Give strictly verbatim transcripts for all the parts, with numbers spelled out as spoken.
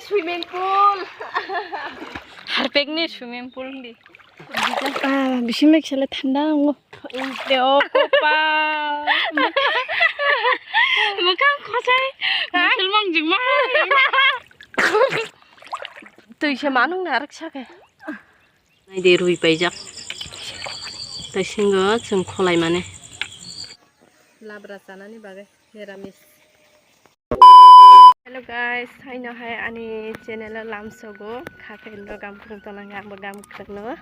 Swimming pool. Harpek ni swimming pool di. Ah, bisi mek sele thanda ango. Te o kopa. Mokang khosai. Musulman jingma. Twi se manung na arak sake. Nai de rwi paijak. Tai singo chwng kholai mane. Labra chanani bagwi niramis. Hello guys, haino hai ani channel o lamsogo, kha khe nrok gam kwrwng tonang, angbo gam kwrwngno.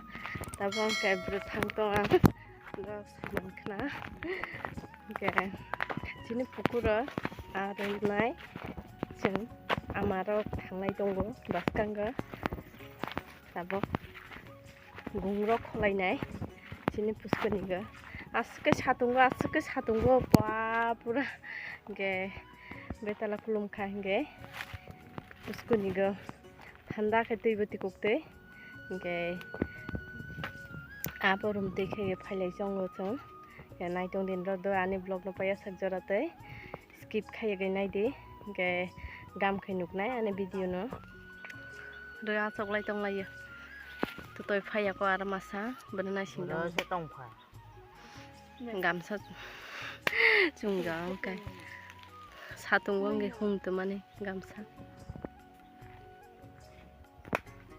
Tabuk ang khe bwrwi thang tong ang, vlog swnam khna. Hwnkhe chini pukuro arwngnai chwng amarok thangnai tongo bwskango. Tabuk gungrok khwlainai chini puskunigo. Aswk khe satungo, aswk khe satungo, ba pura hwnkhe betala khulumkha hwnkhe puskunigo thanda khe twibo tikuktwi hwnkhe abo room twi khe phailai chongo chwng. Naitong din rok do ani vlog no paiya sak jora tei skip khaiya gai nai di, hwnkhe gam khai nuknai ani video no. Rwi achoklai tonglaio. Tutoi phaiya ko aro masa, bwrwi naising tong. Bwrwi se tongkha. Gamsa chungjak wngkhe. Satung wngkhe hum twmani gamsa.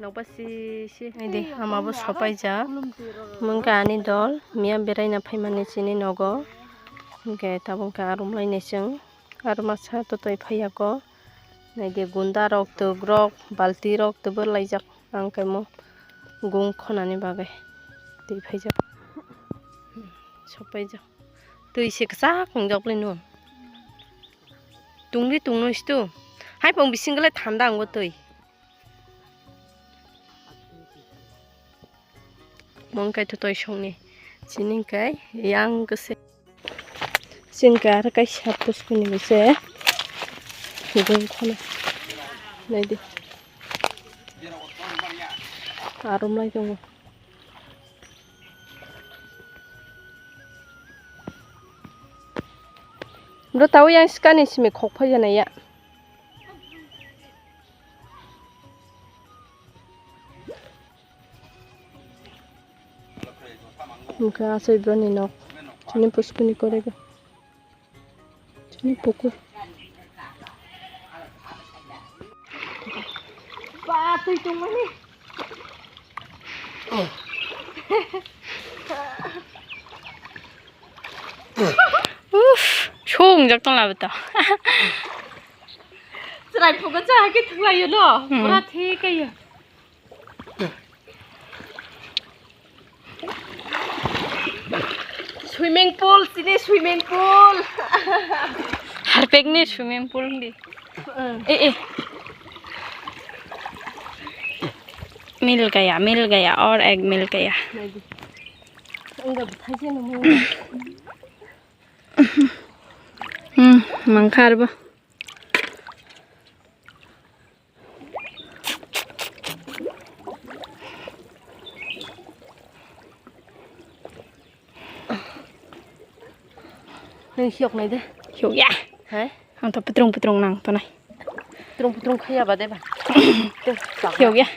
Nokbar sisi. Naidi, ama bo sopaijak. Mungkha ani dol, miya beraina phaimani chini nogo. Hwnkhe tabuk khe arum lainai chwng. Aro masa tutoi phaiya ko. Naidi, gunda rok, twk rok, balti rok tubur laijak. Ang khe mo gung khonani bagwi twi phaijak. Sopaijak. Twi se kwchak wngjak le no. Tungli tungno situ. Hai pong bising le thanda ango twi. Mong kai to toi songni. Chini kai yang kese. Chini kai aro kai sat puskuni bese. Hidung khona. Naidi. Arum lai tongo. Bro, tau yang sikani simi khok phai jana ya. Hwnkhe asai broni nok. Chini puskuni korega. Chini pukur. Ba, twi tongmani. Uff, song jak tong labu to. Chwrai phugo cha ke thwlaio no. Hmm. Pura thik ayo. Swimming pool, chini swimming pool. Harpek ni swimming pool di. Hmm. Eh, eh. Mil gaya, mil gaya, aur ek mil gaya. Naidi. Ang ga bthai se no mo. Hmm, mangkhar ba. Nang hiok nai de. Hiok ya. Hai? Ang to petrung petrung nang to nai. Petrung petrung khaya ba de ba. Hiok ya.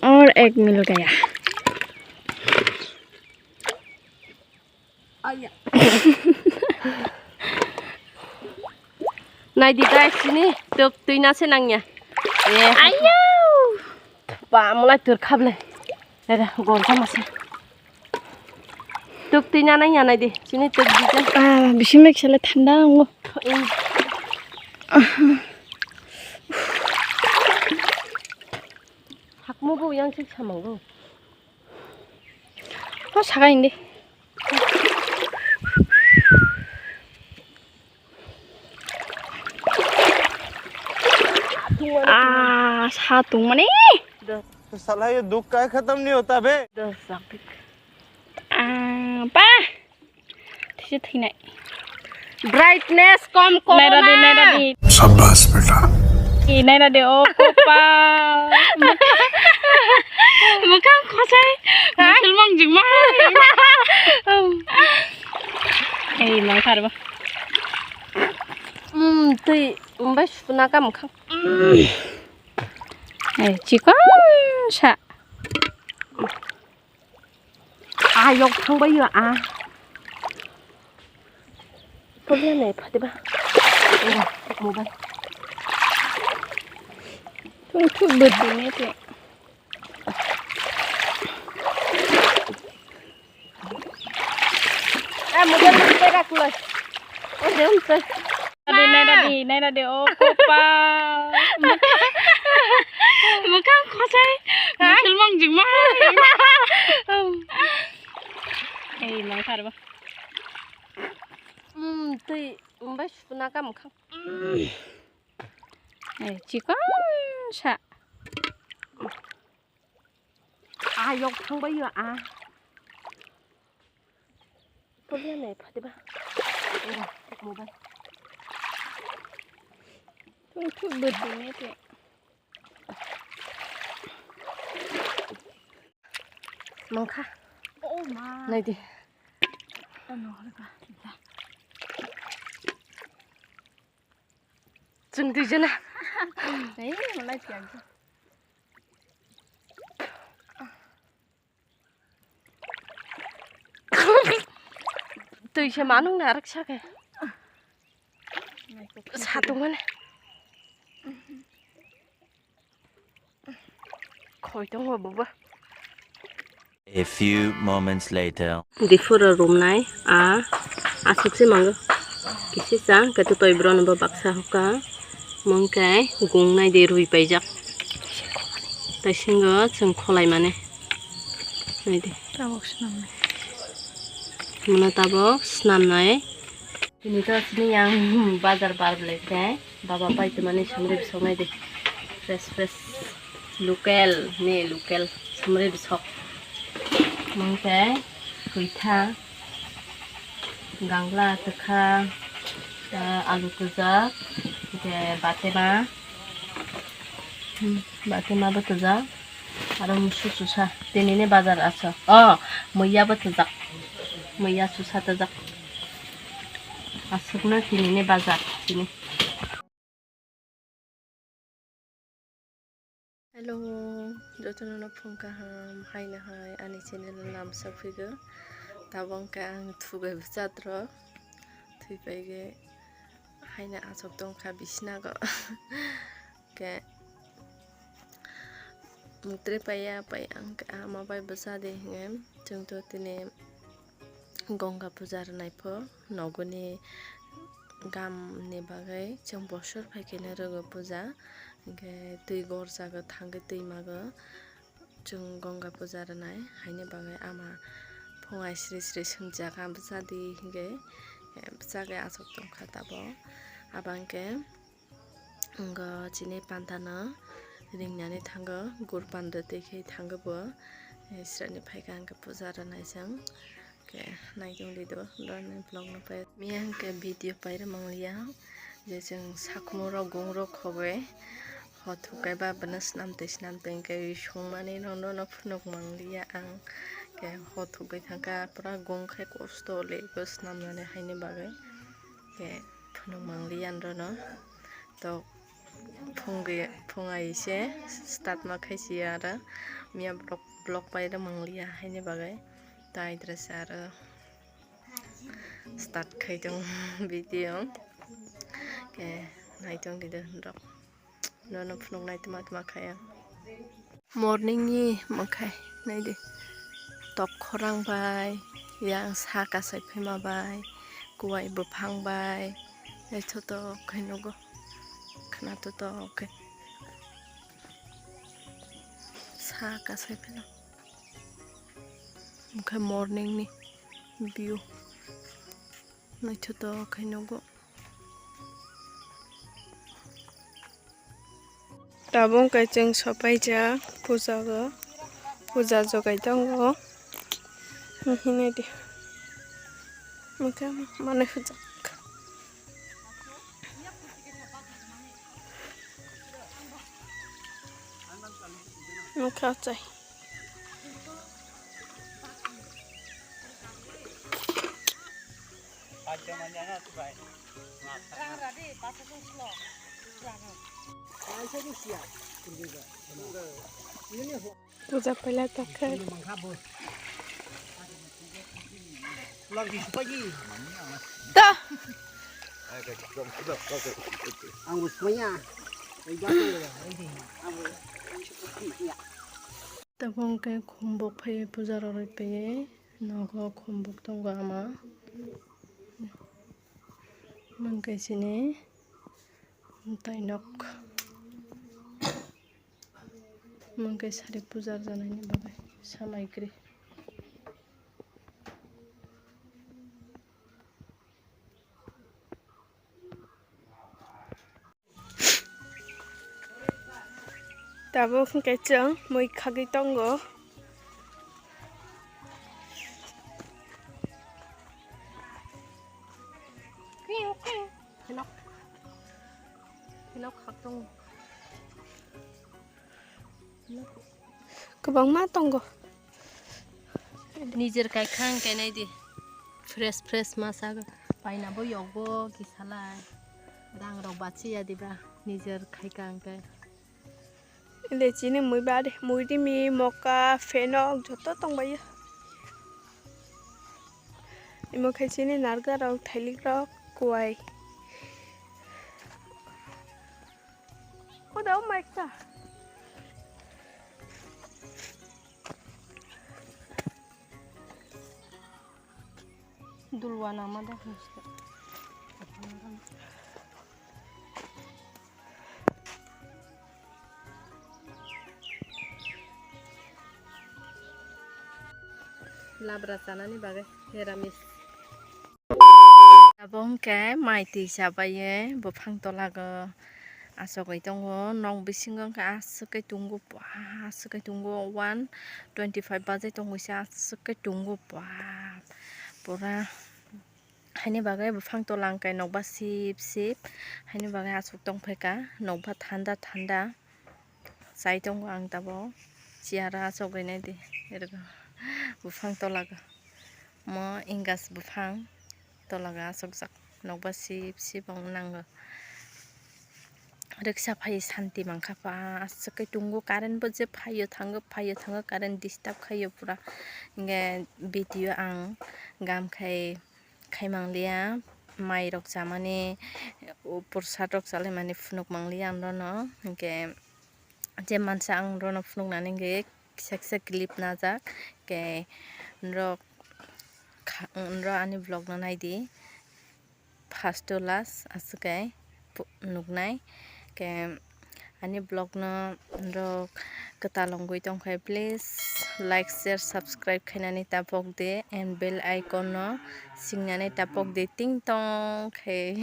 और एक मिल गया। Nai di guys, sini tok twi na se nang ya. Eh. Ayo. Ba mulai tur khable. Dada gol sama se. Tuk twi nanai nanai di. Chini tuk di jan. Ah, bisi mek sele thanda ango. Hakmo bo yang sik samango. O saka indi. Ah, sa tungmani. साला ये दुख का खत्म नहीं होता बे। Ah, pa. Thisi thinai. Brightness kom kom. Naira di, naira di. शाबाश बेटा। I naira di, o kopal. Mokang khosai. Musulman jingma. Ei, mangkha rw. Hmm, twi, umbai suna ka mwkhang. Ei, chikon sa. Ah, yok thangbai yo, ah. Problem nei, phatiba. Mobile. Thung thung bwtwi ne te. Ah, mobile ni pera kulai. O de, um, pe. Nai nadi, nai nadi, o kopa. Mwkhang khosai. Hai? Musulman jingma. Ei, mangkha rw. Hmm, twi, umbai suna ka mwkhang. Ei, chikon sa. Ah, yok thangbai yo, ah. Problem nei, phatiba. Mobile. Thung thung bwtwi ne te. Mangkha. Oh ma. Nai di. Ano, hore ba. Chwng dui jona. Ei, malai piang. Twi se manung na arak sa khe. Satung mane. Khoi tongo bubo. A few moments later. Diphuru rumnai a aswk se mango. Kisi cha khe to toi bro no bo baksa hoka. Mungkai gungnai de rwi paijak. Tai singo chwng kholai mane. Nai de. Tabok swnamnai. Muna tabok swnamnai. Tini to sini yang bazar bar belai khe baba pai tongmani samri bwsok nai de. Fresh fresh local ni local samri bwsok. Mungke kuitha, gangla, twkha, alu kwjak, hingke batema, hmm, batema bo twjak. Aro musuk susa tinini bazar aso. Oh, muiya bo tujak. Muiya susa tujak. Aswkno tinini bazar tini. Hello, jotono no phung kaham, haino hai ani channel o lamsa phaigo. Tabok khe ang thubai bwchatro thwipaige. Haino achuk tongkha bisinago. Khe muktre paiya pai ang khe ama bai bwsa de hinwi chwng to tini Gongga puja rwnai pho nogoni gam ni bagwi chwng bosor phai khe no rwgo puja, hinkhe twi gorjago thangwi twimago. Chwng Gongga puja rwnai haini bagwi ama phungai sri sri swngjak, "Ang bwsa di," hinkhe bwsagwi achuk tongkha tabok. Abangkhe wngkha chini panta no ringnani thango, gur panda twi khe thango bo. Srani phaikha hinkhe puja rwnai chwng. Khe naitong di do, dorni vlog no pai. Miya hinkhe video pairwk mangliya, je chwng sakhumu rok gung rok khogwi hothok khe ba bono swnam twi swnam twi hinkhe songmani rok no phunuk mangliya ang. Khe hothok gwi thangkha pura gung khai kosto le bo swnamnani haini bagwi. Khe phunuk mangliya norok no. To phung gwi, phung ai se start ma khai si aro miya vlog, vlog pairwk mangliya haini bagwi. Tai dress aro start khai tong video. Khe naitong di do norok. Nono phunuk nai tma tma khai ang. Morning ni mwkhai nai di. Tok khorang bai, yang sa kasai phaima bai, kuwai buphang bai, naithotok khai nugo. Khna thotok khai. Sa kasai phaino. Wngkha morning ni view. Naithotok khai nugo. Tabuk khe chwng sopaijak puja o, puja jogai tongo. Hinwi di. Wngkha manwi hujak. Wngkha chai. Puja paila takhai. To. Tabuk hwnkhe khumbok phaiwi puja rwrwi paiwi nogo khumbok tongo ama. Mungkhe chini tainok. Mungkhe sari puja rwjanaini bagwi samaikwrwi. Tabuk hwnkhe chwng mui khagwi tongo. Kwbangma tongo. Nijer kaikha hwnkhe naidi. Fresh fresh ma sago. Paina bo yokbo kisalai. Rang rok bachiya diba. Nijer khaika hwnkhe. Inde chini mui bade, mui rimi, moka, phenok joto tongbaio. Imo khe chini narga rok, thailik rok, kuai. Oda o mai kta. Dulwa nama da. Labra chanani bagwi niramis. Abo hwnkhe mai twi chabaye buphang tolago achogwi tongo. Nok bisingo hwnkhe aswk khe tongo, aswk khe tongo, one twenty five baje tongwi se aswk khe tongo, pura. Haini bagwi buphang tola hwnkhe nokbar sip sip, haini bagwi aswk tongphaikha, nokbar thanda thanda. Chai tongo ang tabuk, chair o achugwi naidi, buphang tolago, mo ingas buphang tolago achukjak, nokbar sip sip wng nango. Riksa phai santi mankha pa, aswk khe tongo, current bo je phaio thango, phaio thango, current disturb khaio pura. Hinkhe video ang gam khai, khai mangliya, mai rok chamani, o, prasad rok chalaimani phunuk mangliya ang rono, hinkhe je mansa ang rono phunuknani hinkhe kisa kisa clip najak, hinkhe norok kha-, norok ani vlog no naidi. First to last aswk khe nuknai. Khe ani vlog no norok kwtal wngwi tongkhe, please like, share, subscribe khainani tapok di and bell icon no singnani tapok di, ting tong khe.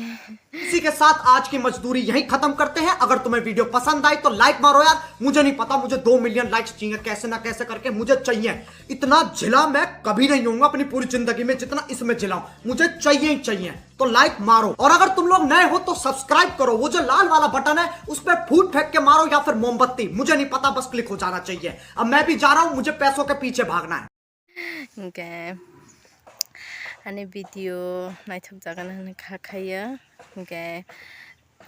इसी के साथ आज की मजदूरी यहीं खत्म करते हैं। अगर तुम्हें वीडियो पसंद आई तो लाइक मारो यार, मुझे नहीं पता, मुझे दो मिलियन लाइक्स चाहिए, कैसे ना कैसे करके मुझे चाहिए। इतना झिला मैं कभी नहीं होऊंगा अपनी पूरी जिंदगी में जितना इसमें झिला हूं, मुझे चाहिए ही चाहिए। तो लाइक मारो, और अगर तुम लोग नए हो तो सब्सक्राइब करो, वो जो लाल वाला बटन है उस पर फूट फेंक के मारो या फिर मोमबत्ती, मुझे नहीं पता, बस क्लिक हो जाना चाहिए। अब मैं भी जा रहा हूं, मुझे पैसों के पीछे भागना है। Hinkhe ani video naithok jagana hinwi kha khaio, hinkhe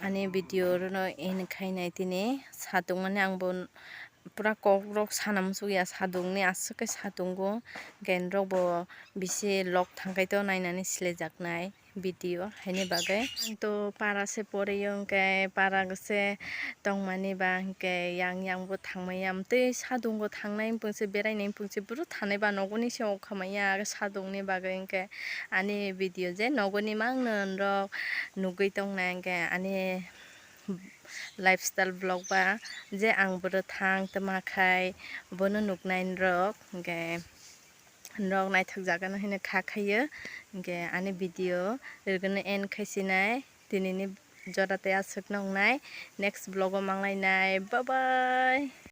ani video rono end khainai tini satung mani ang bo pura kok rok sana muchukya, satung ni aswk khe satungo, hinkhe norok bo bisi lok thangkhai to nainani silajaknai video haini bagwi. Ang to para se pore o, hinkhe para se tongmani ba hinkhe yang yang bo thangmaya, amtwi sadungo thangnai wngpung se, berainai wngpung se, boro thanai ba nogoni se ongkha maya sadungni bagwi. Hinkhe ani video je nogoni mangno norok nugwi tongnai, hinkhe ani lifestyle vlog ba je ang boro thang tma khai bono nuknai norok, hinkhe. Norok naithok jagano hino kha khaio, hinkhe ani video rwgwno end khaisinai, tinini jora tei aswkno wngnai, next vlog o manglainai, bye bye.